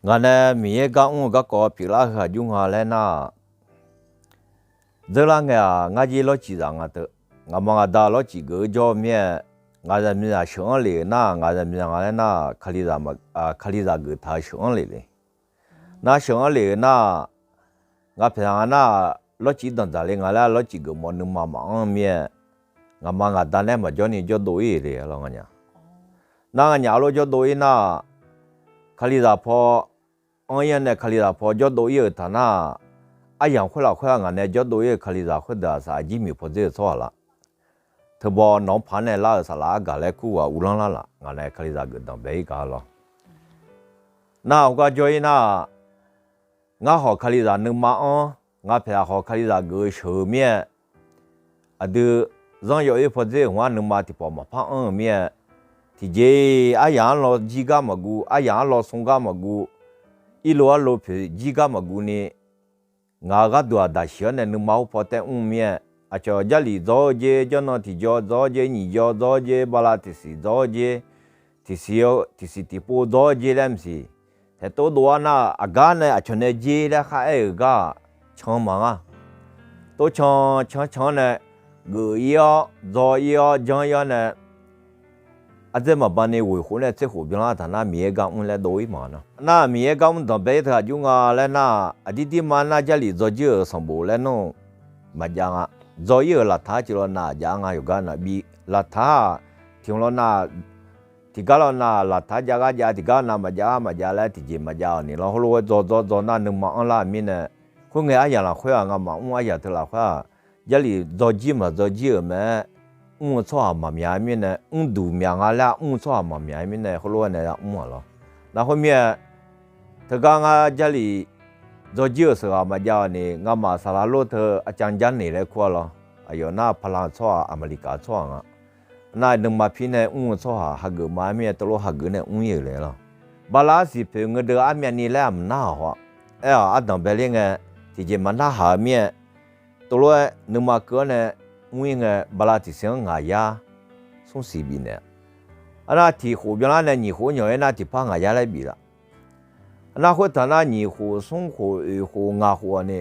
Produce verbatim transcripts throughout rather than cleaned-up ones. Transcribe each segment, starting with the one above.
Ngaq nae Miqyaer gar mr-eu garkawv pyeuflar-eu aqjox nga laer nar-aq, dzeurlar ngae-aq, ngar jir lawrcif zaf nga teu. Ngaqma ngaqda lawrcif geuf-eu jawr-eu mir-aer, ngaq zaqmiqzaq sheuq-anr lef-euq nar, ngaq zaqmiqzaq nga laer nar, Kalizaq geuf taq-eu sheuq-anr lef le. Nar sheuq-anr lef-euq nar, ngaq paeqzaq nga nar, lawrcif danqdzaq le nga laer lawrcif geuf mawf nuima maqanr-eu mir-aer, ngaqma ngaqda nae maqjawr ni jawrdov ir le lawr nganyaf. Nar nganyaf lof jawrdov ir nar, Kalizaq paw anr ir-anr nae Kalizaq paw jawrdov ir-euq taq nar, aryamq khoer lafkhoer-aq ngaq nae jawrdov ir-euq Kalizaq khoerdeuq-aq saq aqjir miq paw dzer-euq tsawrhaq la. Teubaw nawq-anr paq-anr nae lar-euq saqlaq argaq laer kur ghaq uvlanr lar laf, ngaq nae Kalizaq geuf danqbae ir gaq lawr. Nar heugar jawr ir nar, ngar khawf Kalizaq nuima anr, ngaq paeqzaq khawf Kalizaq geuf-eu sheuq-eu mir-aer, aqdui zanr yawf ir paw dzer-euq hmq-anr nuima tiqpawf maqpar anr-euq mir-aer, tiqjeq-iq aryaq-anr law jir gar maqguv, aryaq-anr law smr gar maqguv, irlo arlo poeq jir gar maqguv ni, ngaq-euq gharduq aqdaq shiq-awr nae nuima khoer paw taer mr mir-aer, aqcawq Jarlif dzaw-eu jer, jawrnan tiqjaw dzaw-awr jer, nyiq jaw dzaw-awr jer, bala tiqsiq dzaw-awr jer, tiqsiq tiqsiq tiqpov dzaw-awr jer laer maqsiq. Taeqtov dov-ar nar, aqgar nae aqcawq nae jer laer khar aer-euq gar-aq, can maqngar. Tov can can can-anr nae, geuf ir-awr dzaw ir-awr janr ir-awr nae, ardzaer maqban ni ghoeq khof nae tser khof byanlar taq nar, Miqyaer gar mr laer dov ir ma nar. Nar Miqyaer gar mr danqbae ir teu aqjox nga laer nar, aqdir dirma nar Jarlif dzaw jir-euq sanqbof laer nar maqjav nga. Dzaw ir-euq laqtaq-ar tiq law nav jav nga yawqgar nav bi laqtaq-aq, tiq hmq law nav, tiqgar law nav laqtaq-ar jav gar jav, tiqgar nav maqjav gar maqjav laer tiqjeq maqjav-awq ni lawr. Heulof-aer dzaw dzaw dzaw nar nuima anrlar-euq mirnae, khoerngae aryaq lafkhoer-aq ngamaf mr aryaq teu lafkhoer-aq, Jarlif dzaw jir maqdzaw jir-euq mae-aer, mr-eu tsawrhaq maqmyaq-aer mirnae, mrduq myaq nga laer-aq mr-eu tsawrhaq maqmyaq-aer mirnae, heulof-aer nae mr-aq lawr. Nar khoermir-aer, teugar ngar Jarlif dzaw jir-euq sheuqghaq maqjav-awq ni, ngamaf saqlaq lor teu aqcavjar naeq laer kur-a lawr. Aqyawf nar paqlanq tsawrhaq, Aqmaqliqkaq tsawrhaq nga. Nar nuima pirnae mr-eu tsawrhaq hageuf ma-aer mirnae, teulof hageuf nae mr ir-euq le lawr. Bala arsiq poeq ngeudeuv armyavni laer aqmq narhaq haw-a. Aer-awq ardanq bae ler ngae, tiqjeq maqnarhaq-eu mirnae, teulof-aer nuima keuv-awr nae mr ir ngae, bala tiqsiq-anr ngaq yar smr siq bifnaeq-a. Arnar tiq khof byanlar nae nyiq khof-anr nyawq-aer nar tiqpar ngaq yar laer bif laf. Arnar khoertaq nar nyiq khof smr khof oeq khof ngaq khof-awq ni,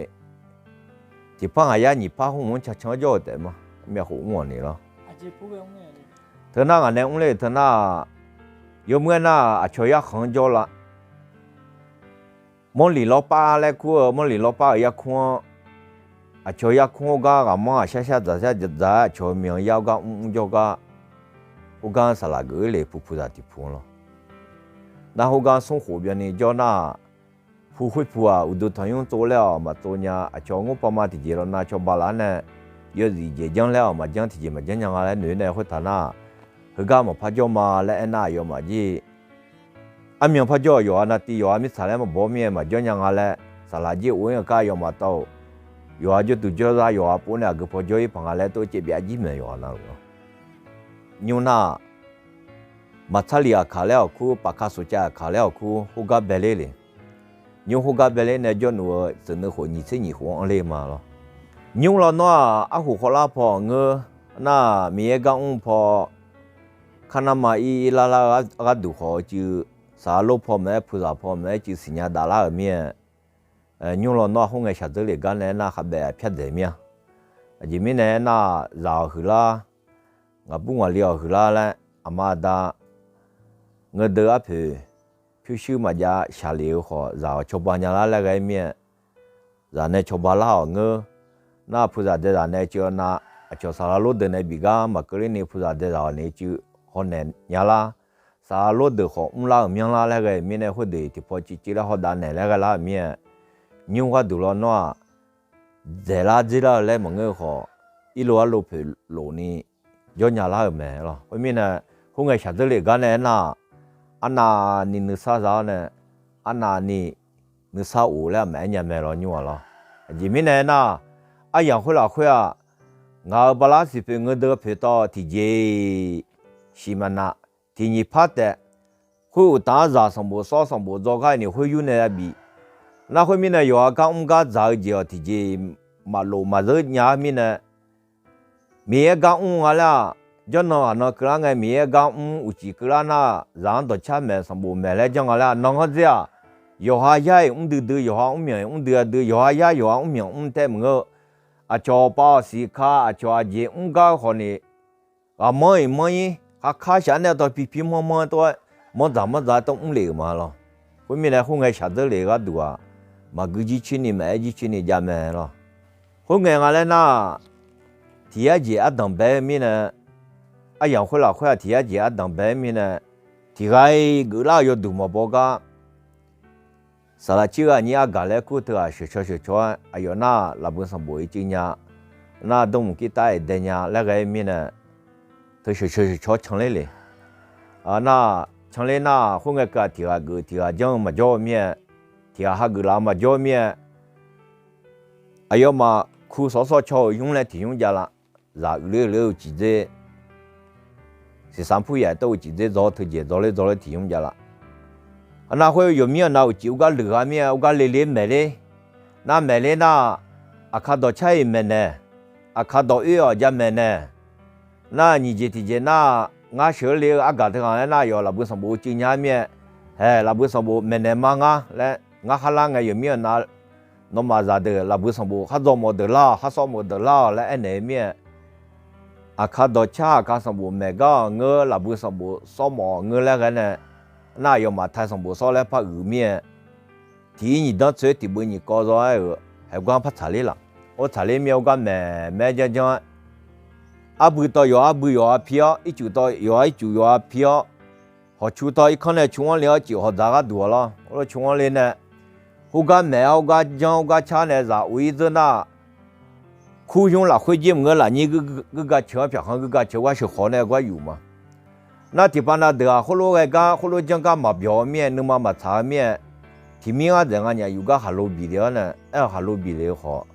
tiqpar ngaq yar nyiq par khoer mq-anr cacan-anr jawr-eu taef ma, myavkhof mr-awq ni lawr. Teunar ngaq nae mr ler-euq teunar, yawmuiq-aer nar aqcawq yarkhanq-anr jawr lar. Mawrliq lawrpar laer kur-eu, mawrliq lawrpar-euq yarkmr-anr, aqcawq yarkmr hawr gar ghaqmanr ghaqshar shar dzaqshar dzaq-aer aqcawq-eu miq-anr yar hawr gar mr mr jawr gar, hawr gar-anr saqlaq geuf-ir le puq puqzaq tiq puq-anr lawr. Nar hawr gar smr khof byanni jawr nar, pu khoer pu-aq uqduq tanqnymr tsov laer-awq maqtsov nya, aqcawq ngor pama tiqjeq law nav cawba laf-ar nae, yawzif jeq janr laer-awq maqjanr tiqjeq maqjanr nya nga laer noeq-ir nae khoertaq nar, heugar maqpar jawr ma laer aernar aqyawfmaf jir armyan par jawr-awq, yawqha navtiv yawqha mirtsaq laer maqbaw-awr mirnae maqjawr nya nga laer, saqlaq jir of-ir-eu gar yawfmaf tawv-eu, yawqha jawrduq jawrzar yawqha pov nae aqgeu paw jawr-ir paq nga laer tov caev byav jir maeq yawqha navluf-a. Nymr nar-aq, maqtsarlif aqkaq laer-awq kur, paqka soqcav aqkaq laer-awq kur, hawr gar bae ler le. Nymr hawr gar bae ler nae jawrluf-eu tseufneuv khof nyiq tser nyiq khof-anr anr ler ma lawr. Nymr lawnmr-aq, arkhof khawvlar paw-awq ngeur nar, Miqyaer gar mr paw, kar narma ir ir lar lar-eu gharduq khawf-eu cuiv, saqlaq lor paw maqaer, puqzaq paw maqaer, cuiv siqnya dav lar-euq mir-aer, nymr lawnmr-aq khoerngae shaqdzeur lef gar nae aernar, khavbaef-aq pyardzaeq mir-a. Aqjeq mirnae aernar, zaq-awq huiqlar, ngaqbur ngaqli-awq huiqlar laer, aqma aqda, ngeurdeuv arpoeq, pyurshuir maqjav shaqlef-eu khawf, zaq-awq cawba nya lar laer ghae mir-aer, zaq nae cawba lar-awq ngeur. Nar puqzaq daezaq nae cuiv-awr nav, aqcawq saqlaq lor deuq nae bif gar maqkeuv ler ni puqzaq daezaq-awq ni cuiv hawnaeq nya lar. Saqlaq lor deuq khawf mrlar-euq myanrlar laer ghae-euq mirnae, khoerdeuq tiqpaw cuiv cuiv laer hawdav naeq laer ghae lar-euq mir-aer, nymr gharduq lawnmr-aq, dzaeqlar dzerlar-eu laer maqngeur-eu khawf, irlov arlov poeq lofni jawr nya lar-euq mae lawr. Khoermirnae, khoerngae shaqdzeur lef gar nae aernar, arnavni nuisar za-awr nae, arnavni nuisar of laer aqmaf aer nya mae lawr nymr-aq lawr. Aqjeq mirnae aernar, aryamq khoer lafkhoer-aq, ngaq-euq bala arsiq poeq ngeurdeuv poeq tawv tiqjeq-iq siq maqnav, tiq nyiq par taef, khoer uqtaf-anr zaq sanqbof sawr sanqbof dzaw gar ni khoer yur nae ya bif. Nar khoermirnae yawqha gar mr gar dzaq-eu jeq-awq tiqjeq-iq maqlof maqzeur nya-ar mirnae, Miqyaer gar mr nga laer-aq, jawrnan ghaqnan keuvlar ngae Miqyaer gar mr uqcif keuvlar nar, zaq-anr dawqcar maeq sanqbof maeq laer janr nga laer-aq, nan ghanr dzer-aq, yawqha yar-iq mr duidui, yawqha mrmyanq-iq mr duidui, yawqha yar yawqha mrmyanq mr tae maqngeur-eu, aqcawq pav-awq siq ka, aqcawq aqjeq mr gar-eu khawf ni, ghaqmanr-iq manr-ir, kharkar shaq nae tawv pipir manrmanr tov-aer, manrdzaq manrdzaq tawv mr lef-euq ma lawr. Khoermirnae, khoerngae shaqdzeur lef-eu gharduq-aq, maqgui jircoer ni maqaer jircoer ni jav mae lawr. Khoerngae nga laer nar, tiq yar jeq ardanq bae-eu mirnae, aryamq khoer lafkhoer-aq tiq yar jeq ardanq bae-eu mirnae, tiq ghaq-iq geuflar-euq yawduq maqbaw gar, saqlaq cirghaq nyir argaq laer kur teughaq sheuqcaw sheuqcaw-aer aqyawf nar lafbui sanqbof-iq cuiv nya, nar dawrmuiq kirtav-iq dae nya laer ghae-eu mirnae, teu sheuqcaw sheuqcaw canler le. Nar, canler nar khoerngae keuv-aq tiq ghaq geuf tiq ghaq janr-eu maqjawr-eu mir-aer, tiq ghaq hageuf laf-eu maqjawr-eu mir-aer, aqyawfmaf kur sawrsawr caw-euq nymr laer tiq nymr jav laf, zaq uiqler uiqler-eu ciqdzer, siqsaq pur yaf tawv-eu ciqdzer dzaw teujeq dzaw ler dzaw ler tiq nymr jav laf. Aqnar khoer yawqmir aqna uqcif ur gar luiq gha mir-aer ur gar le le maeq ler. Nar maeq ler nar, aqkar dawq car-iq maeqnaeq, aqkar dawq oer-awq jamaeq naeq. Nar nyiq jeq tiq jeq nar, ngar sheuq le-eu argaq teughaq laer nar, yawf lafbui sanqbof-eu cuiv nya mir-aer, haeq lafbui sanqbof maeqnaeq ma ngar laer, ngar khar lar ngae yawqmir aqna, nawmaf zaqdeuq lafbui sanqbof khar dzaw mawf deuq lar-awq, khar sawr mawf deuq lar-awq laer aernaeq-eu mir-aer, aqkar dawq car aqkar sanqbof maeq gar-awq ngeur, lafbui sanqbof sawr mawf-awq ngeur laer ghae nae, nar aqyawfmaf tai sanqbof sawr laer par uiq mir-aer, tiq ir nyiq danr tsoer tiq beuv nyiq kawv zaw-aer-euq haeqgar par tsaqler laf. Or tsaqler mir-aer ur gar maeq maer janr janr-aer, arbui tawv yawqha arbui yawqha pi-awr, ircuf tawv yawqha ircuf yawqha pi-awr, hawqcu tawv irkanr nae cu-anr le-awr cif hawq dzaq gharduq-awq lawr. Hawr lawr cu-anr le nae, hawr gar maeq-awr hawr gar janr hawr gar car nae zaq of-ir dzeur nar, kur nymr lafkhoer jir maqngeur lafnyir guirgav ceuq-anr pyaqkhanr guirgav ceuq gar sheuq khawf nae gar yuf ma. Nar tiqpav nav deuq-aq khoerlof ghae gar khoerlof janr gar maqbyawq-eu mir-aer nuima maqtsaq-eu mir-aer, tiq mir ghardaef nga nyaf yuf gar khaqlo bif le-awr nae aer-awq khaqlo bif le-eu khawf,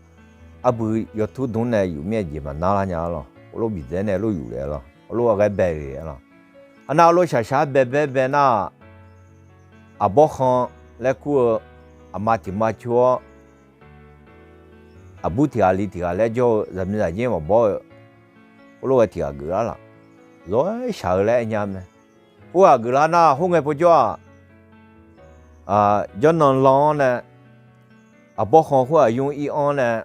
arbui yawtur dmr nae yuf mir-aer jeq maqnar lar nya-a lawr. Khoerlof bidzae nae lof yuf le-a lawr. Khoerlof ghae bae le-a lawr. Aqnar lof shaqshaq bae bae bae nar, aqbawr khan laer kur-eu aqma tiq ma cur-awr, aqbur tiq ghaq li tiq ghaq laer jawr-eu zaqmiqzaq jir maqbawr-eu, khoerlof ghae tiq ghaq geuflar laf. Zawr-aer shaq-eu laer aer nya mae. Khoerghaq geuflar nar khoerngae povjawr-aq, jawrnan lan-anr nae, aqbawr khan khoer aqyur ir-anr nae,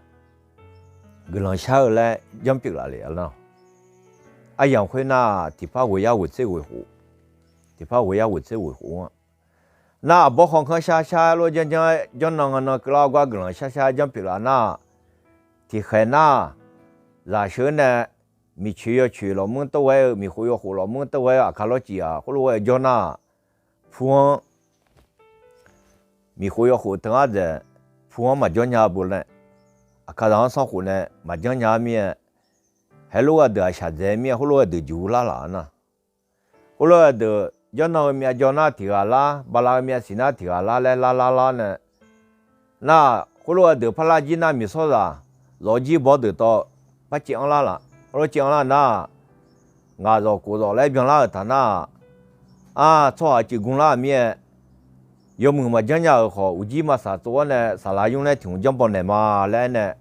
guiqlanq shar-eu laer janr pyeuf laf le-a lawr. Aryamq khoer nar tiqpar ghoeqyar ghoeqtser ghoeqkhof, tiqpar ghoeqyar ghoeqtser ghoeqkhof-anr, nar aqbawr khan kanr shar shar-aer lof janr janr-aer jawrnan nan keuvlar-awr gar guiqlanq shar shar-aer janr pyeuf laf nar, tiqkhaeq nar, zaqsheuq nae miqcoeq yawcoeq lawqmur tov ghae-eu, miqkhof yawkhof lawqmur tov ghae-eu aqkar lawrcif-aq khoerlof ghae-eu jawr nar, pu-anr miqkhof yawkhof teu ngar dzaeq, pu-anr maqjanr nya beu nae, aqkar zaq-anr sanrkhof nae maqjanr nya mir-aer, heulof ghae deuq-aq shaqdzaeq mir-aer khoerlof ghae deuq juq lar laf-a nar, khoerlof ghae deuq jawrnan-eu myav jawr nar tiq ghaq lar, bala-eu myav siq nar tiq ghaq lar laer lar lar lar nae, nar khoerlof ghae deuq parlar jir nar miqsawrzaq zawf jir bawr deuq tawv par civ anr lar laf. Khoerlof civ anr lar nar, ngaq zawq kof zawq laer byanlar-euq taq nar, ar tsawrhaq civ gmlar-euq mir-aer, yawmuiq maqjanr nya-euq khawf uqjir maqsaq tsov-awr nae saqlaq nymr laer tiq hmq janr baw naeq ma laer aer nae,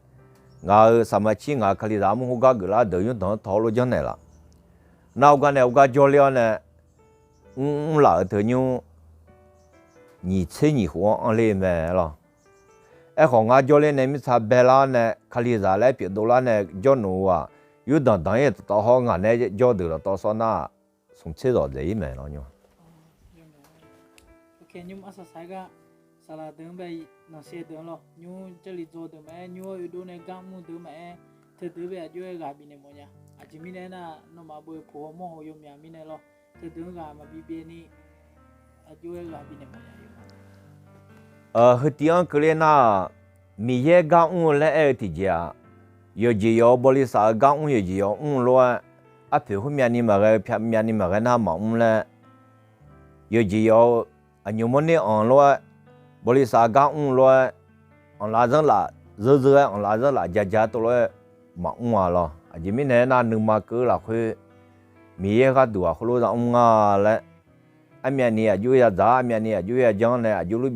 ngaq-euq saqmaq cir ngaq-euq kalizaq armur khoergar geuflar deuq nymr danq-anr taw-awr lof janr naeq laf. Nar-eu gar nae-eu gar jawrler-awr nae, mrmr laf-euq teu nymr nyiq tser nyiq khof-anr anr ler mae lawr. Aerkhawf ngar jawrler nae mirtsa baelar-awr nae kalizaq laer pyeuf dovlar nae jawrluf-eu-aq, yurdanq danq-ir tawv hawr ngaq nae jawr deuq lawqtawv sawr nar, smq tser zawq dzaeq-ir mae lawr nymr. Nymr arsaq saq-aer gar, saqlaq deuq-anr bae nanqshaev deuq-anr lawr, nymr jarlif dzaw deuq maqaer, nymr-anr oedov nae gar mr deuq maqaer, teudeuq bae aqjox-aer ghaq bifnaeq mawf nya. Aqjeq mirnae aernar, nawmaf beu puq hawmawr haw yawmyaq mirnae lawr, teudeuq-anr ghaq maqbi byaev ni, aqjox-aer ghaq bifnaeq mawf nya. Heutiv-anr keuvler nar, Miqyaer gar mr-eu laer aer-eu tiqjeq-aq, yawqjeq yawq-eu bawlisaf-eu gar mr yawqjeq yawq mr lof-aer, arpoeq khoermyav ni maqghae-eu pyamyav ni maqghae nar maqmr laer, yawqjeq yawq-eu aqnymq mawrner anq lof-aer, bawlisaf gar mr lof-aer, anqlav zanrlaf zeur zeur-aer anqlav zanrlaf ja ja tov lof-aer maqmr-a lawr. Aqjeq mirnae aernar, nuima keuv lafkhoer Miqyaer gharduq-aq khoerlof za mr nga laer, armyav ni aqjox ya dzaq-ar, armyav ni aqjox ya janr nae aqjox lof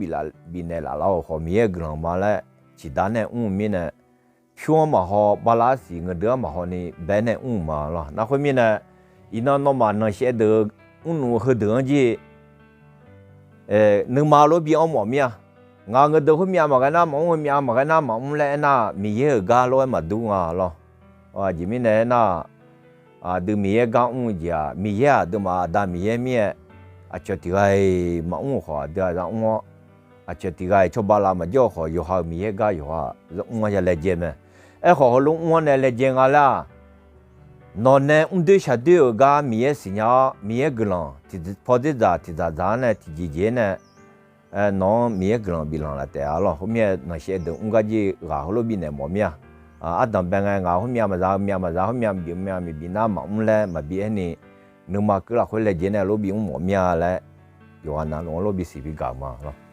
bifnaeq laf lar-euq khawf Miqyaer-euq guiqlanq ma laer ciqdar nae mr-eu mirnae, pyur-anr maqhaw, bala arsiq ngeur deuq-anr maqhaw ni bae nae mr-euq ma lawr. Nar khoermirnae, iqnan nawmaf nanqshaev deuq mrluf-eu heudeuq-anr jir, nuima lof bi anr mawf mir-a. Ngaq-euq deuq khoermyav maqghae nar maqmr, heumyav maqghae nar maqmr laer aernar, Miqyaer-euq gar lof-aer maqdur nga lawr. Aqjeq mirnae aernar, aqdui Miqyaer gar mr-eu jeq-aq, Miqyaer-aq aqduimaf Aqda Miqyaer mir-aer, aqcawq tiq ghaq-iq maqmr-euq khawf aqdui-aq za mr-awr, aqcawq tiq ghaq-iq cawba lav maqjawr-eu khawf, yawqha-euq Miqyaer gar yawqha za mr-awr ya laejae mae. Aerkhawf heulof mr-awr nae laejae nga laer-aq, nawq nae mrdoer shaqdoer-euq gar Miqyaer siqnya-awr, Miqyaer guiqlanq tiq paw dzerdzaq tiq dzaqdzaq-anr nae tiqjeqjeq-aer nae nawq-anr Miqyaer guiqlanq biflanq laf taef-a lawr. Khoermirnae nanqshaev deuq mr gar jir ghaq heulof bifnaeq mawf mir-a. Ardanq bae ngae ngaq khoermyav maqza, heumyav maqza, khoermyav bif, heumyav maqbif nar maqmr laer maqbi aerni, nuima keuv lafkhoer laejae nae lof bimr mawf mir-a laer, yawqghaq navluf-anr lof bisiq bigaq-euq ma lawr.